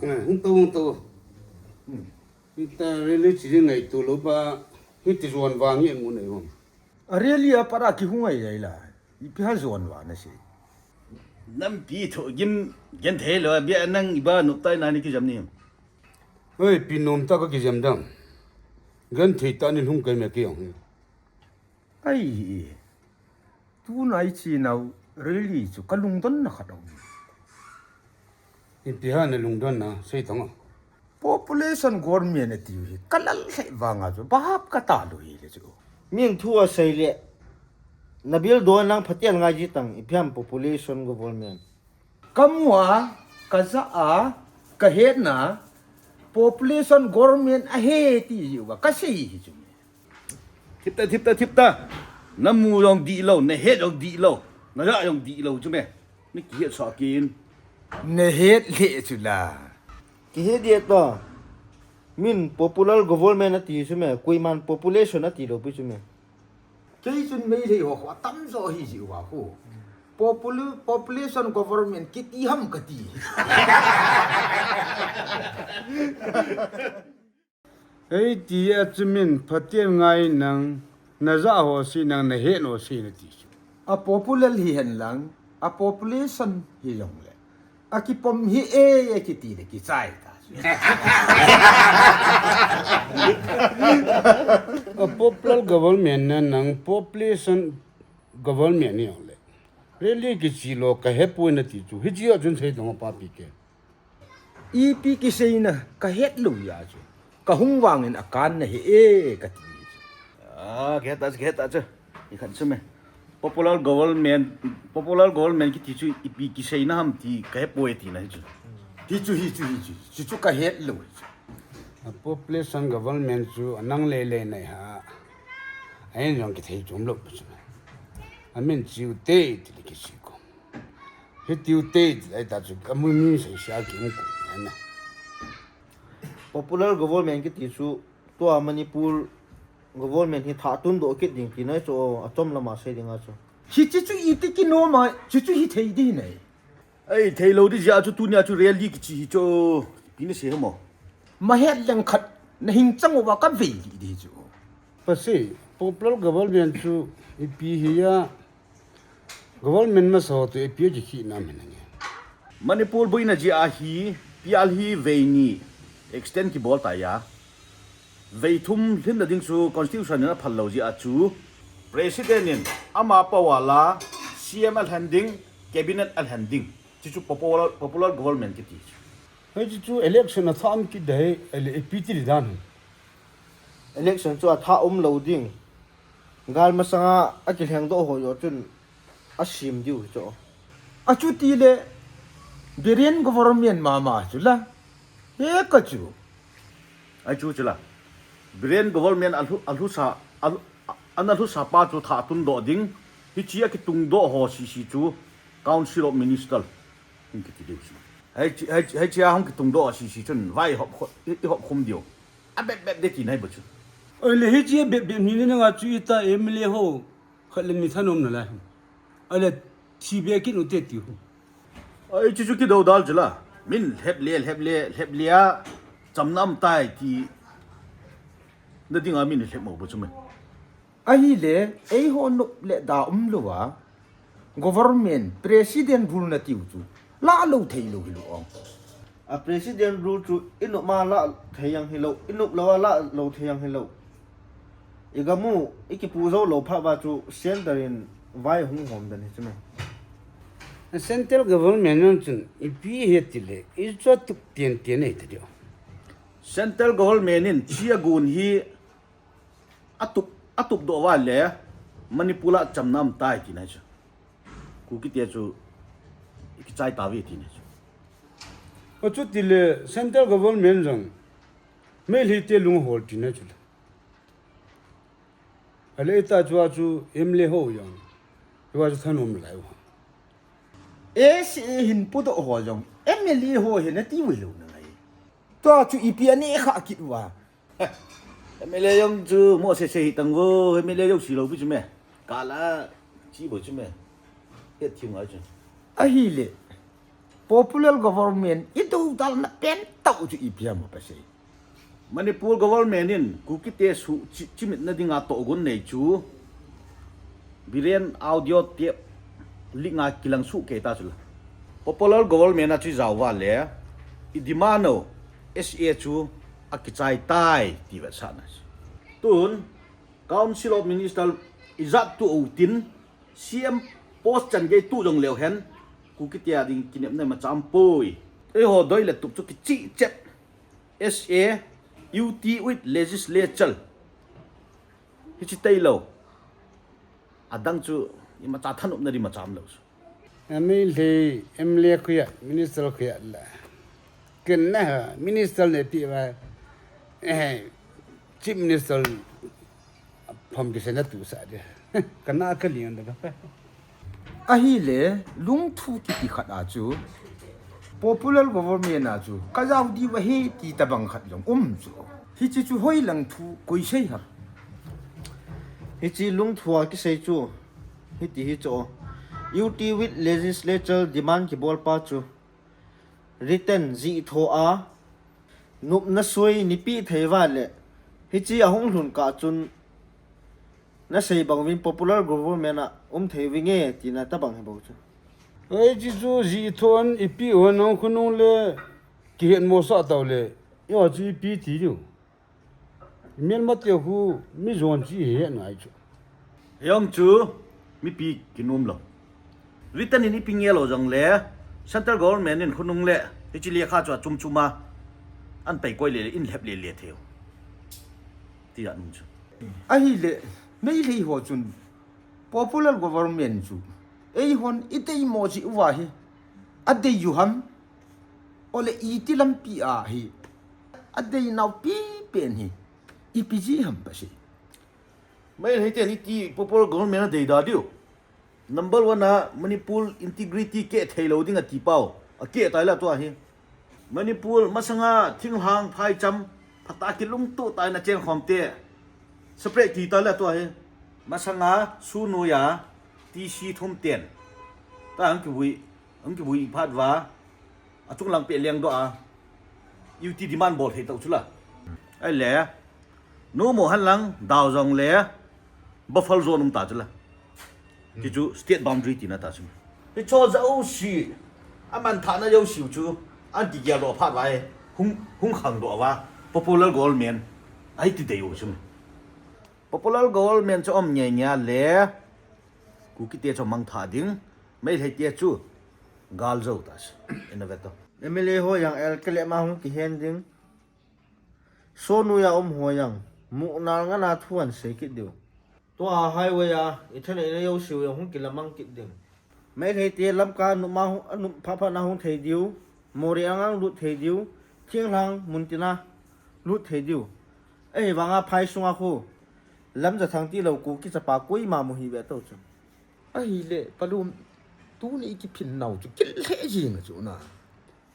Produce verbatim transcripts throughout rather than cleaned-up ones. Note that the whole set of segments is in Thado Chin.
Eh, hung to, hung to. Hmm. Hita rally chi ngaito lou ba, hiti jon vang nge mu nei hung. A rally a para kihung ai ai la. Ipi ha jon vang na si. Nampi tho gim gen thei lou, bia nang iba nop tai na ni kijam ni. Oi, pi nom ta ka kijam dam. Gen thei ta ni hung kai me ki hung. Ai, tunai chi nau rally chu ka lungdon na khat um. Ipi ha na lungdon na, sei tong a. Population government ati hi, ka lal hlei vang a chu, bahap ka ta lu hi le chu. Min thu a sei le, na bil do nang Pathen ngai ji tang, ipi ham population government. Ka mu a, ka ja a, ka het na, population government a he ti ji uva, ka sei hi chu. Thip ta, thip ta, thip ta. Na mu jong di lou, na het jong di lou, na ja jong di lou chu me. Ni kihet sa kin. Na het le chu la. Kihet di to. Min popular government ati chu me, koiman population ati lou pi chu me. Kei chun Meitei ho khu atam jo hi ji uva khu. Popul-, population government kiti ham kati. Hei ti a chu min Pathen ngai nang, na ja ho si nang, na het ho si na ti chu. A popular hi hen lang, a population hi jong le. A kipom hi e, e kiti le kichai ta. A popular government na nang population government ni le. Rally kichi lou ka he poi na ti chu. Hichi a chun sei dong pa pi ke. Ipi kiseina ka het lou ya chu. Ka hung vangin a kan na he e ka ti chu. Ah, ka het ta chu, ka het ta chu. I khan chu me. Popular government, popular government kiti chu ipi kiseina ham ti ka he poi ti na hi chu. Hi chu, hi chu, hi chu. Chu chu ka het lou hi chu. A population government chu a nang lele nei ha. A in jong kithei chom lou chu. A min chiu te ti le kichi ko. Hi tiu te ti le ta chu ka mu mi sei sia ki mu ko na. Popular government kiti chu tua Manipur government hi tha tun doh kit ding ti nai chu a chom lama sei ding a chu. Hi chi chu iti ki no ma, chi chu hi thei di nei. Ai, thei lou di jia chu tunia chu rally kichi hi chu. Pi na sei mo. Ma het leng khat na hing chang uva ka vei li di chu. Pasi, popular government chu ipi hi ya. Government masa ho tu ipi kikhina me na nge. Manipur boina jia hi, P R hi vei ni extend kibol ta ya. Vei thum lhin na ding chu constitution in a phal lou jia chu. President in ama power la, C M a lhen ding, cabinet a lhen ding. Chi chu popular, popular government kiti chu. Hei chi chu election a tham kit dai, ele ipi ti dan. Election chu a tha um lou ding. Gal masanga a kilheng doh ho jo chun a sim diu hi chu. A chu ti le, Biren government mama chu la. He ka chu. Ai chu chu la. Biren government a lhu, a lhu sa, a lhu, ana lhu sa pa chu tha tun doh ding. Hi chi a kitung doh ho si si chu Council of Minister. Hung kiti diu chu. Hei chi, hei chi, hei chi a hung kitung doh si si chun vai hop kho, i, i hop khum diu. A bep bep de ti nai ba chu. Oi le hi chi bep bep ni ni nga chu ita M L A ho. Khat le ni thanom na lai. Ai le thi be kin u te ti hu. Ai chu chu ki do dal chu la. Min lhep le, lhep le, lhep le a. Cham nam tai ti. Na ding a min lhep mo ba chu me. Ahi le, ei ho nop le da um lou a. Government, president rule na tiu chu. La lou thei lou hi lou ong. A president rule chu i nop ma la thei jang hi lou, i nop lou a la lou thei jang hi lou. I gam u, i kipu jou lou pha ba chu center in vai hung hom dan hi chu me. Central government jong chun ipi he ti le, i chu tup tien tien ei ta diu. Central government in chi a gun hi a tup, a tup doh va le Manipur a cham nam tai ti nai chu. Kuki te chu kichai ta ve ti nai chu. A chu ti le central government jong Meitei te lung hol ti nai chu. A le ta chu a chu M L A ho jong. Chu a chu thanom lai u. A C A hin pu doh ho jong M L A ho hin a ti ve lou na ngai. Tua chu ipi a ne kha kit uva. M L A jong chu mo se se hi tang vo, M L A jong si lou pi chu me. Ka la chi bo chu me. He thiu ngai chu. Ahi le. Popular government i dodalna pentah chu ipi ham pasei. Manipur government in Kukite suh chi-, chimitna dinga tohgon nei chu Biren audio tape leak a kilang suh kei ta chu la. Popular government a chu i jao uva le i demand u S A chu akichai tai ti vetsahna. Tun Council of Minister i jat tu u tin C M post chan gei tu jong leu hen Kukite a ding kinepna ima cham poi. Eiho doi le tup chu kichih chet. S A U T with legislature. Hichi tailou. Adang chu imacha thanopna di macham lou. M L A, M L A khuya, minister khuya la. Ken na ha, minister ne pi ba. Eh, chief minister pham kisena tu sa de. Kana ka lian da ka. Ahile, lungthu kiti khat a chu, popular government a chu, ka jao diu ahi ti tabang khat jong um chu. Hichi chu hoilang thu koi sei ham. Hichi lungthu a kisei chu, hiti hi chu. U T with legislature demand kibol pa chu. Written jih tho a, nopna soi nipi thei uva le. Hichi ahung lhun kah chun, nasei bang uvin popular government a um thei uvinge, tina tabang hi bou chu. Ei, chi chu jih thon ipi hon hung khonung le kihet mo sa tau le. Yo chi ipi ti diu. Mial ma tia khu mi jon chi he ngai chu. Hijong chu mipi kinom lou. Written in ipi ngei lou jong le central government in khonung le hichi lekha chu achum chum a an pei koi le le in lhep le le theu. Ti a nung chu. Ahile, Meitei ho chun popular government chu eihon i dei mo jeh uva hi adei u ham. Ole iti lampi a hi adei nau pipen hi ipi jeh ham pasei. Meitei ten iti popular government adei da diu. Number one a Manipur integrity keh thei lou ding ati pau. Akeh tai la tua hi. Manipur masanga thinglhang phaicham phatah a kilungtoh tah in achen khom te. Separate ti tai la tua hi. Masanga Sonu ya T C thum ten. Ta ang kivui, ang kivui phat uva. Achung lang peh leng doh a. U T demand bol thei tau chu la. Ahile. Nomo hen lang, dau jong le, buffer zone um ta chu la. Ti chu state boundary tina ta chu. Hicho jouse, aman thahna jouse chu, an kigel doh phat uva, hung, hung khang doh uva, popular government, ahi ti dei u chu. Popular government chu um ngei ngei a le, Kukite chu mangthah ding, Meitei te chu, gal jou ta chu, ina ve to. M L A ho jong el kele ma hung kihen ding. Sonu ya um ho jong, muh nal ngan a thu ahin sei kit diu. Tua highway a, i thaneina jouse u jong hung kilamang kit ding. Meitei te Lamka numa hung, anu pha pha na hung thei diu. Moreh a ngang lut thei diu. Thinglhang mun tina lut thei diu. Ahivanga phai sunga khu. Lamjathang tilou Kuki chapa koima mu hi ve to chu. Ahile, palum, tuni i kiphin nau chu, gilheh jing a chu na.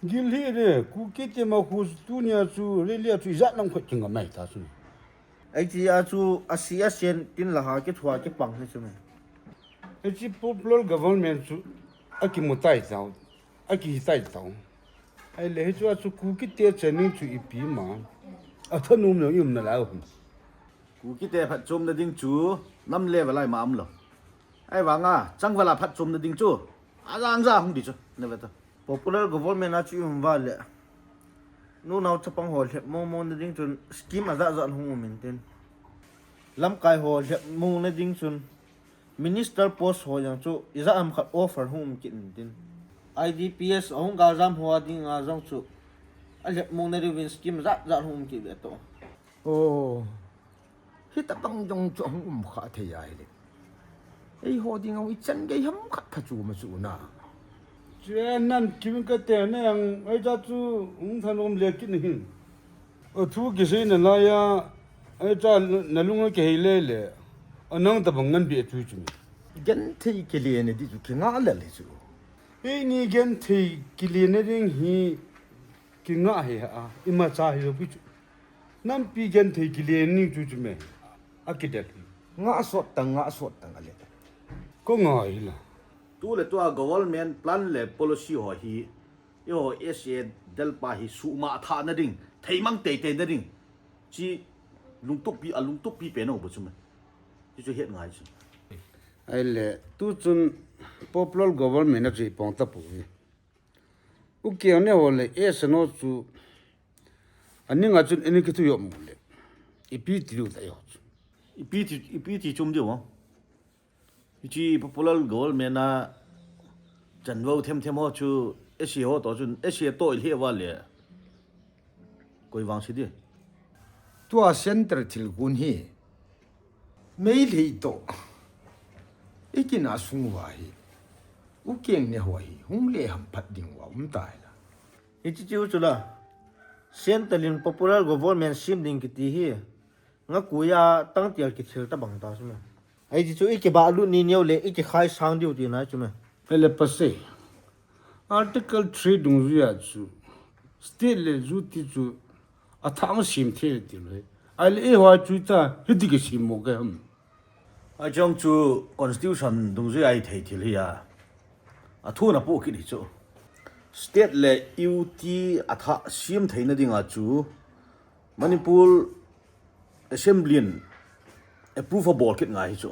Gilheh le, Kuki te ma khu tunia chu, rally a chu, ijat lam khat kingam nai ta chu. Ahi ti a chu, asi asen, tin la ha, kithua, kipang hi chu me. Hichi popular government chu, akimu tai tau, akihi tai tau. Ahile, hichu a chu, Kuki te chening chu ipi ma, athanom lou, i umna lai u. Kuki te phatchomna ding chu, nam level a ima um lou. Ahivanga, changval a phatchomna ding chu, ajang ja hung di chu, na ve to. Popular government a chu i um uva le. Nunao chapang ho lhep mong mong na ding chun, scheme ajat jat hung um in tin. Lamkai ho lhep mong na ding chun, minister post ho jong chu, ijat ham khat offer hung um kit in tin. I D P S ahung galjam ho a dinga jong chu, alhep mong na diuvin scheme jat jat hung um kit ve to. Oh. Hitabang jong chu ahung um kha thei ahile. Eiho ding ahung ichan gei ham khat pha chu ma chu na. Chu nan kim ka te na yang ai cha chu hung thanom le kin hin. A thu kisei na la ya ai cha na lung a kihei le le. A nang tabang ngan bi a thu chu mi. Genthei kile na di chu kinga le le chu. Eini genthei kile na ding hi kinga he a. Ima cha hi lo pi chu. Nampi genthei kile ning chu chu me. Akidel hi. Nga sot tang, nga sot tang ale. Ko nga hi la. Tu le tua government plan le policy ho hi Eiho S A delpa hi suma athah na ding, theimang teitei na ding. Chi lungtup pi, alungtup pi pen u bu chu me. Chi chu het ngai chu. Ahile, tu chun popular government a chu ipong tapu hi. U keng ne ho le, S A no chu, aning a chun, ani kithu yom le. Ipi ti lu ta yo chu. Ipi ti, ipi ti chum diu mo. Hichi popular government a chanvo them them ho chu S A ho to chun S A to ilhe va le. Koi vang si di. Tua center thil kun hi. Meilhei to. Ikina sung va hi. U keng ne ho hi. Hung le ham phat ding va um tai la. Hichi chiu chu la. Center in popular government sim ding kiti hi. Nga kuya tang tial kithil ta bang ta sum. Ai ti chu iki ba lu ni neo le iki khai sang diu ti nai chu me. Ele pase. Article three dungjuia chu. State le ju ti chu. Athang sim the ti le. Ai le e hwa chu ta hiti ki sim mo ke ham. Ai chong chu constitution dungjuia ai thei thil hi a. Athu na pu kit hi chu. State le U T atha sim thei na ding a chu. Manipur Assembly in approve a bol kit ngai hi chu.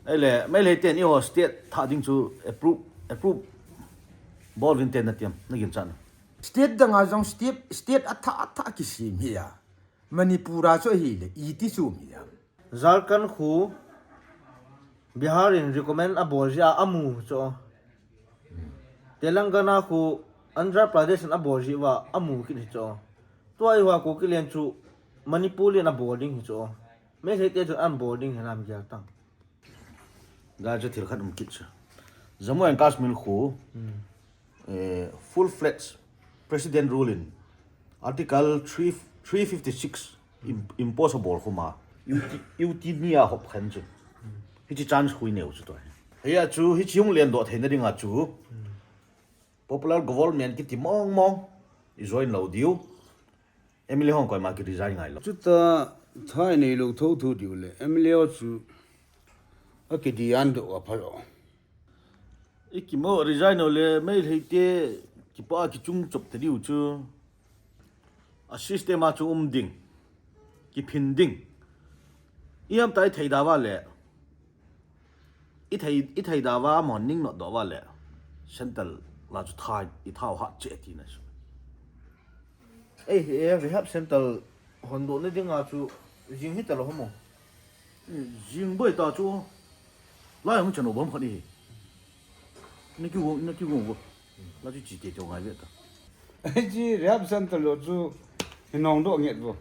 Ele, Meilhei ten eiho state tha ding chu approve, approve bol vin ten na tiam, na gim chan. State dang a jong state, state atha, atha kisim hi a. Manipur a chu hi le, iti chu mi a. Jharkhand khu Bihar in recommend a bol ji a amu chu. Telangana khu Andhra Pradesh in a bol ji va amu kit hi chu. Tua hi hua ko kilen chu Manipur in a bol ding hi chu. Meilhei te chu an bol ding hi lam gel tang. Ga chu thil khat um kit chu. Jammu and Kashmir khu, eh, full-fledged president rule in Article three, three fifty-six im- impose a bol khu ma. U T, U T ni a hop khan chu. Hichi chance hui neu chu to. Hia chu hichi hung len do thei na ding a chu. Popular government kiti mong mong i join lo diu. M L A hong koima ki resign ngai lo. Chuta thai nei lo tho tho diu le M L A chu a ki di an do a phalo. I ki mo resign lo le Meilhei te kipa kichung chop te diu chu. A system a chu um ding. Kiphin ding. I ham tai thei da va le. I thei, i thei da va, amon ning not do va le. Central la chu thai, i thau hat che ti na su. Ei, e, rehab center hon do ne ding a chu, jing hi ta lo mo. Jing boi ta chu. Lai hung chan o bom khat ni. Ni ki wong, ni ki wong wo. La chu chi te te ngai ve ta. Chi rehab center lo chu, hi nong do nget vo.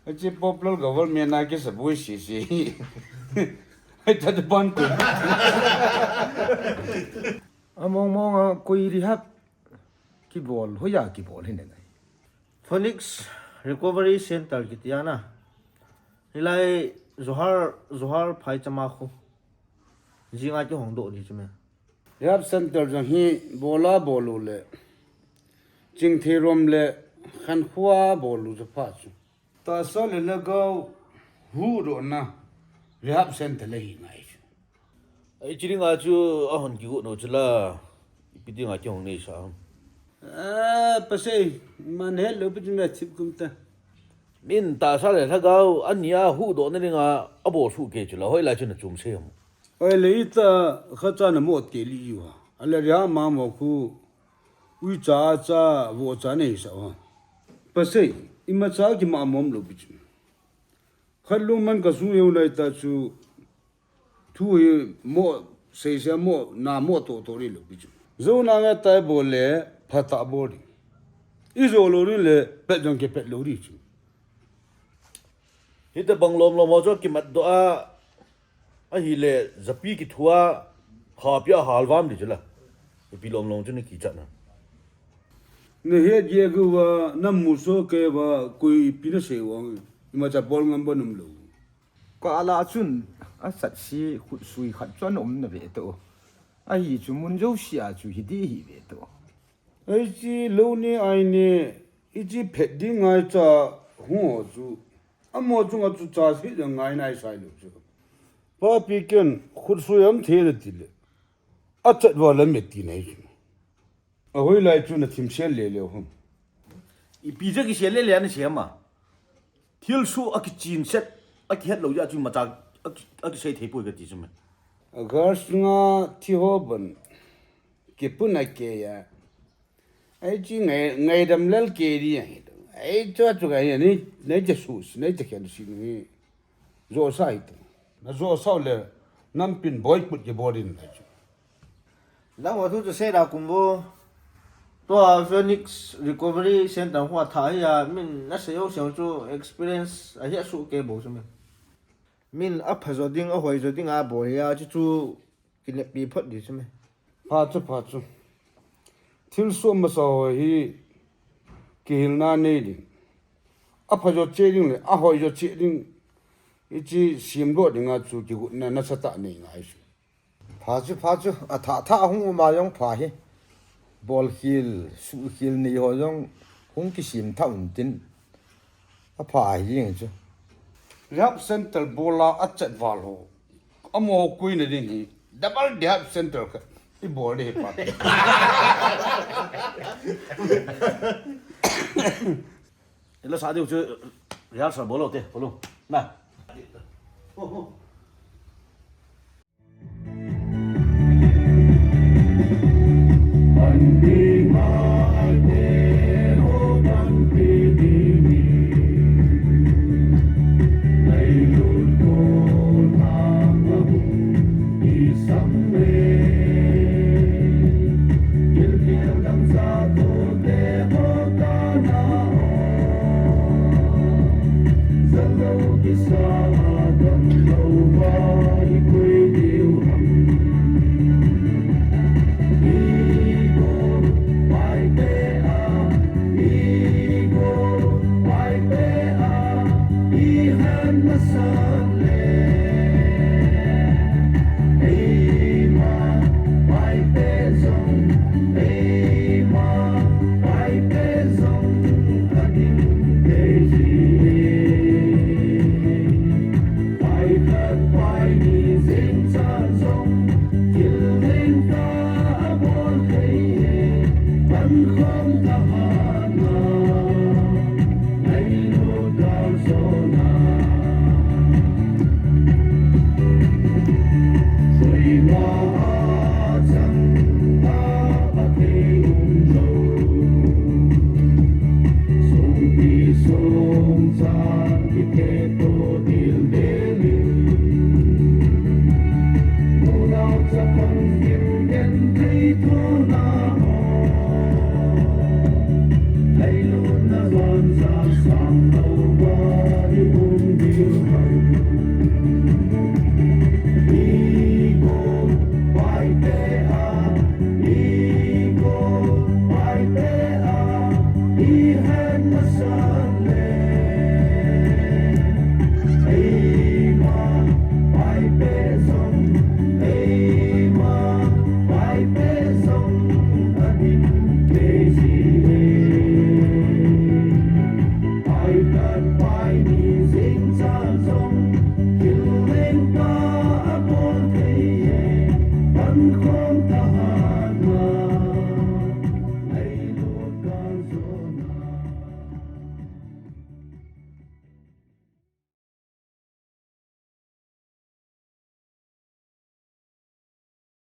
Achi popular government a kisa bui si si. Ai ta de ban ku. Among mong a koi rehab kibol, hoiya kibol hi ne nai. Phoenix Recovery Center kiti ana. Hilai Johar, Johar phai chama khu. Jinga ki hong do di chu me. Rehab center jong hi bola bolu le. Chingthei rom le khan khua bolu chu pha chu. Tahsa le lhagao huhdohna rehab center le hi ngai chu. Ai chi dinga chu a hon kihuhdoh chu la. Ipi dinga kihong nei sa ham. Ah, pasai, man het lo pi chu me thip kum ta. Min tahsa le lhagao, ania huhdohna dinga, abol suh kei chu la, hoilai chu na chum sei ham. Hoilai ta, khacha na mo te li yu ha. Ale rehab ma mo khu, Uicha, cha, vohcha nei sa o. Pasai, imacha kimamom lo pi chu. Khat lungman ka sung eu nai ta chu, thu hi mo, seisei mo, na mo toh toh ri lo pi chu. Jou na nge tai bol le, phatah bol ri. I jou lo ri le, pet jong kipet lo ri chu. Hita bang lom lom ho chu kimat doh a, ahile, japi kithu a, khapi a halvam di chu la. Ipi lom lom chu ni kichat na. Na het ye gu va, na mu so ke va, koi pi na sei vang. Imacha bol ngam ba num lo. Ka la chun, asat si khut sui khat chu ana um na ve to. Ahi chu mun jouse a chu hi di hi ve to. Ai chi lo ni ai ni, i chi phet ding ngai cha hung ho chu. Amo chunga chu cha si jong ngai nai sai lo chu. Papi ken khut sui am the le ti le. Achat va la me ti nai chu. Ahoilai chu nathim sel lele ham? Ipi jeh kisel lele a nasei ham a? Thilsoh a kichin set, a kihet lou jeh chu imacha a ki, a kisei thei poi kati chu me. August nga thi ho ban kipun a kei a. Ei chi ngai, ngaidam lel kei di ahi. Ei chu chu ngai ni, nei che su, nei che khen si ni. Josa hi tu. Najosa le, nampin boycott kibol in lai chu. Nangho thu chu seida kum vo. Tua Phoenix Recovery Center ho a tha hi a, min nasei jou seh chu experience ahi a su kei bou chu min. Min apha jo ding, ahoi jo ding a bol hi a, chu chu kineppi phot di chu me. Pha chu, pha chu. Thilsoh masa ho hi kihilna nei ding. Apha jo che ding le, ahoi jo che ding. Hichi simdoh ding a chu kigotna nasatah nei ngai chu. Pha chu, pha chu, athah thah hung um a jong pha hi. Bolkhel, suhkhel nei ho jong hung kisem thah un tin. Apha hi jeng chu. Rehab center bol a achat val ho. Amaho koina ding hi. Double rehab center khat. Ibol ding hi pa. Ila sa diu chu rehearsal bol lou te, bol lou. Na.